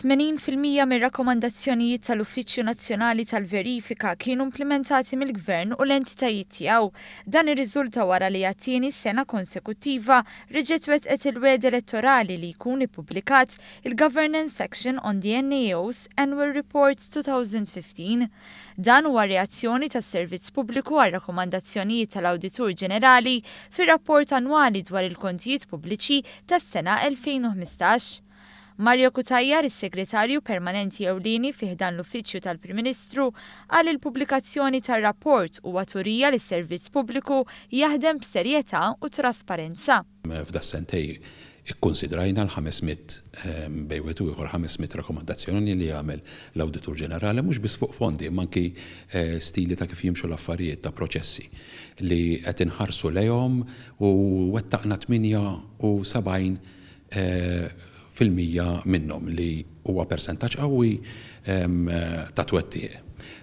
80% mir-rakkomandazzjonijiet tal-Uffiċċju Nazzjonali tal-Verifika kienu implimentati mill-Gvern u l-entitajiet tiegħu. Dan irriżulta wara li għat-tieni sena konsekuttiva reġgħet wettqet il-wegħda elettorali li jkun ippubblikat il-Governance Section on the NAO's Annual Report 2015. Dan huwa reazzjoni tas-Servizz Pubbliku għar-rakkomandazzjonijiet tal-Awditur Ġenerali fir-rapport annwali dwar il-kontijiet pubbliċi tas-sena 2015. Mario Cutajar, is-Segretarju Permanenti Ewlieni fi ħdan l-Uffiċċju tal-Prim Ministru, qal il-pubblikazzjoni tar-rapport huwa turija li s-Servizz Pubbliku jaħdem b'serjetà u trasparenza. F'das-sentejn ikkonsidrajna l-500, bejn wieħed u ieħor 500 rakkomandazzjoni li jagħmel l-Awditur Ġenerali, mhux biss fuq fondi, imma anki stili ta' kif jimxu l-affarijiet, ta' proċessi li qed inħarsu lejhom, u wettaqna 78% minnhom, li huwa persentaġġ qawwi ta' twettiq.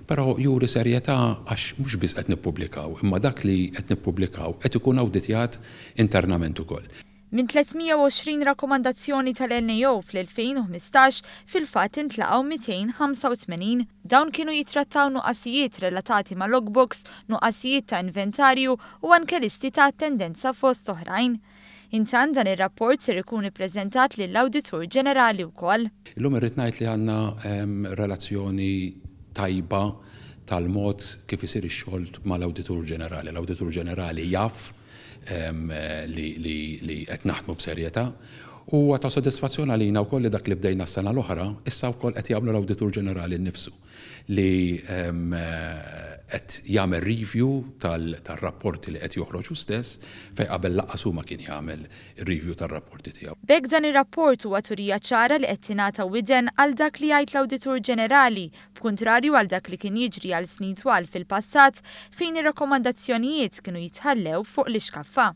Però juri serjetà għax mhux biss qed nippubblikaw, imma dak li qed nippubblikaw qed ikun awditjat internament ukoll. Minn 320 rakkomandazzjoni tal-NAO fl-2015, fil-fatt intlaqgħu 285. Dawn kienu jitrattaw nuqqasijiet relatati ma' logbooks, nuqqasijiet ta' inventarju u anke listi ta' attendenza, fost oħrajn. Intant, dan ir-rapport ser ikun ippreżentat lill-Awditur Ġenerali wkoll. Illum irrid ngħid li għandna relazzjoni tajba tal-mod kif isir ix-xogħol mal-Awditur Ġenerali. L-Awditur Ġenerali jaf li qed naħdmu b'serjetà. U ta' sodisfazzjon għalina wkoll li dak li bdejna s-sena l-oħra, issa wkoll qed jagħmlu l-Awditur Ġenerali nnifsu, li qed jagħmel review tal-rapporti li qed joħroġ hu stess, fejn qabel lanqas huma kien jagħmel review tar-rapporti tiegħu. B'hekk dan ir-rapport huwa turija ċara li qed tingħata widen għal dak li jgħid l-Awditur Ġenerali, b'kuntrarju għal dak li kien jiġri għal snin twal fil-passat, fejn ir-rakkomandazzjonijiet kienu jitħallew fuq l-iskaffa.